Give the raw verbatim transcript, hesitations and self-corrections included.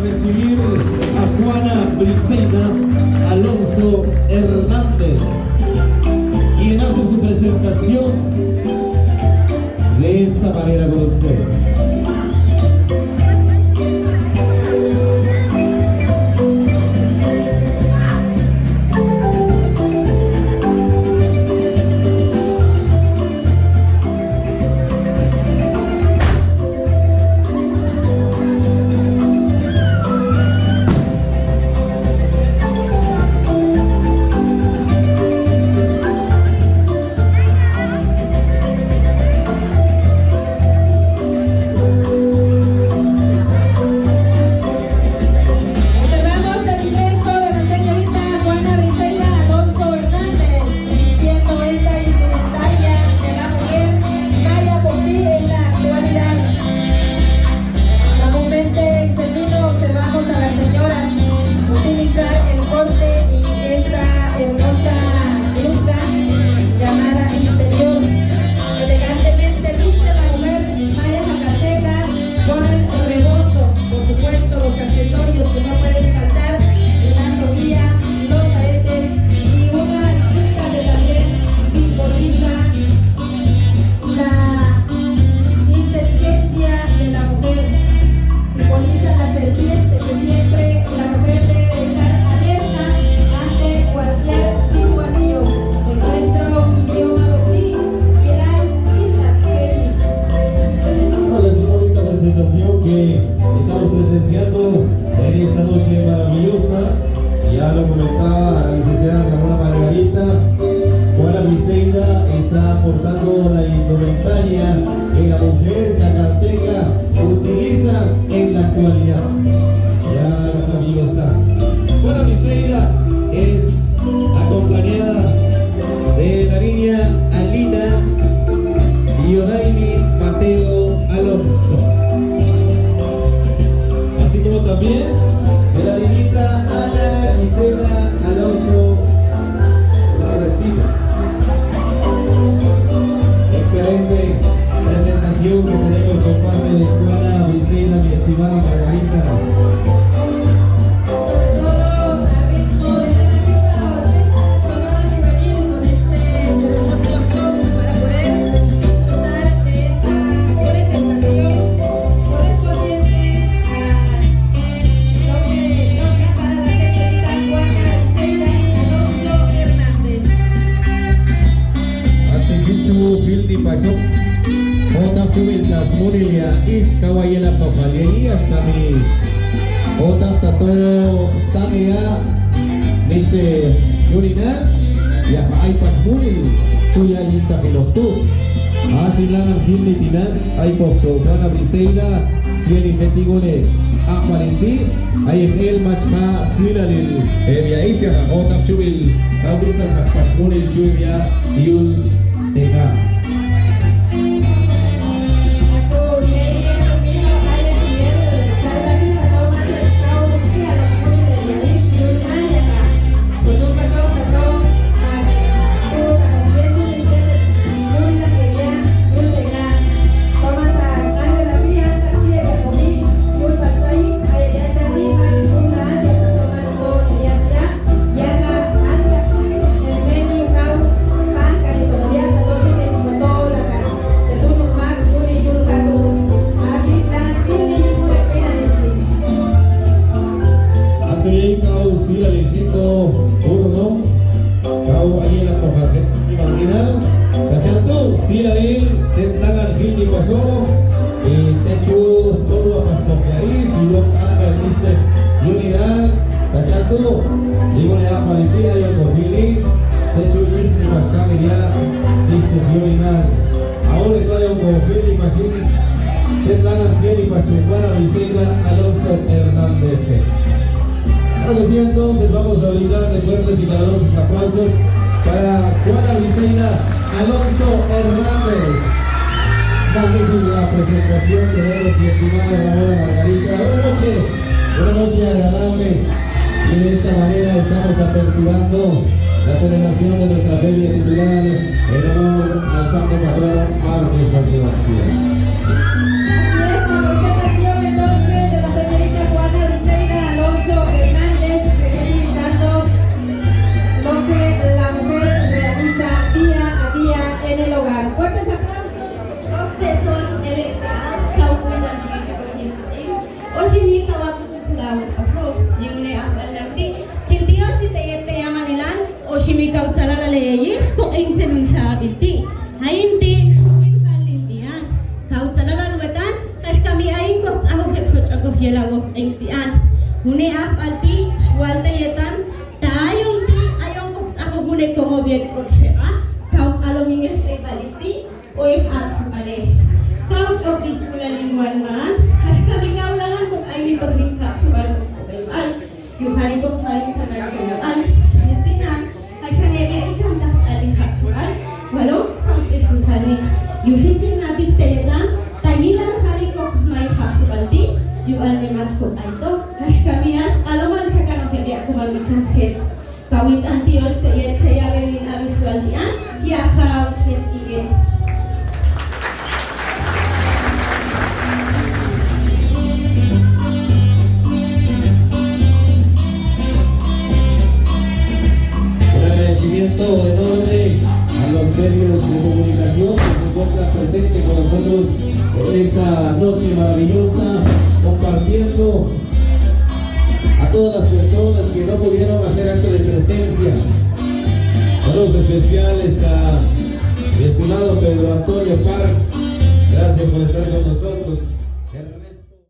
Recibir a Juana Briseida Alonso Hernández, quien hace su presentación de esta manera con ustedes. Observamos el ingreso de la señorita Juana Briseida Alonso Hernández, vistiendo esta indumentaria de la mujer maya potí en la actualidad. Comúnmente en Cervino observamos a las señoras utilizar el corte y esta hermosa blusa llamada interior. Elegantemente viste la mujer maya zacatecana con el rebozo, por supuesto, los accesorios que no pueden faltar, la soguilla, los aretes y una cinta que también simboliza la inteligencia de la mujer, simboliza la serpiente, que siempre la mujer debe estar alerta ante cualquier situación. En nuestro idioma potí, Kirai Ilnat Feli. Ahora sí, bonita presentación que estamos presenciando en esta noche maravillosa. Ya lo comentaba la licenciada Ramona Margarita, Juana Briseida está portando la indumentaria que la mujer zacatecana utiliza en la actualidad. Ya, las amigos, Juana Briseida es acompañada de la niña Alina Yonaini Mateo Alonso. Así como también de la niñita Ana Gisela Alonso Reciba. Excelente presentación que tenemos por parte de Juana Briseida, mi estimada Margarita. Sobre todo a ritmo de la nueva Orquesta Sonora Juvenil con este hermoso son para poder disfrutar de esta presentación correspondiente a lo que toca para la señorita Juana Briseida Alonso Hernández. Ati cucu Hildi Pasok, kotak cubil tas munil ya is kawai yelam nohal ya ias kami. Kotak tato stang ya, Mister Yunina, ya pa ai pas munil, cuya yinta pilok tu. Asin langan Hildi tinan, ai pokso Juana Briseida, sieni feti gole, ak palinti, ai el machka silalil, eh, bia isya kotak cubil, kau bisa nak pas munil cuy ya, yul. Eka. Antu yai kau sila di situ, burung. Kau ayelah kau pakai imanginal. Kacatu sila di centangan hini paso. Di cecus, tolu atas kau yai, siwak angka listrik. Yuninal. Kacatu, ibu lea paliti ayo kau pilih. Cecus listrik pas kami dia. Listrik yuninal. Ahora estoy un confío y pasión. Centangan sieni paso para Vicenta Alonso Hernández. Claro que sí, entonces vamos a brindarle fuertes y calurosos aplausos para Juana Briseida Alonso Hernández. Magnífica presentación tenemos, mi estimada Ramona Margarita. Buenas noches, una noche agradable. Y de esta manera estamos aperturando la celebración de nuestra feria titular en honor al santo patrono Martes San Sebastián. Así es, la presentación entonces de la señorita Juana Briseida. Leyis kok ing cenun syabiti, hain ti suwin halin ian. Kau calala luetan, has kami aing kok caho hep so cagoh yela wok ing tian. Hune ah palti, sual te yetan, tayong ti, ayong kok caho hune kongo biar cot sera, kau alo mingeh te baliti, oi hap subale. Kau cok di sekolah lingkuan man, has kami kau lalan kok aing di toh lingkap subal kok kok iman. Yu hari bos lain kana kenyaan, setina, asal nene icam tak cari hak sual, walau sampai sukani. Yu sicil natif teletan, tayilan hari kok mai hak sual di, jual ne mas kok aito, has kamias, alomal sakano ke dia kumami cangkir. Kawi cantios te yen saya wemin abis sual tian, ya kau siap iye. Un agradecimiento enorme a los medios de comunicación que se encuentran presentes con nosotros en esta noche maravillosa, compartiendo a todas las personas que no pudieron hacer acto de presencia. Saludos especiales a mi estimado Pedro Antonio Park. Gracias por estar con nosotros.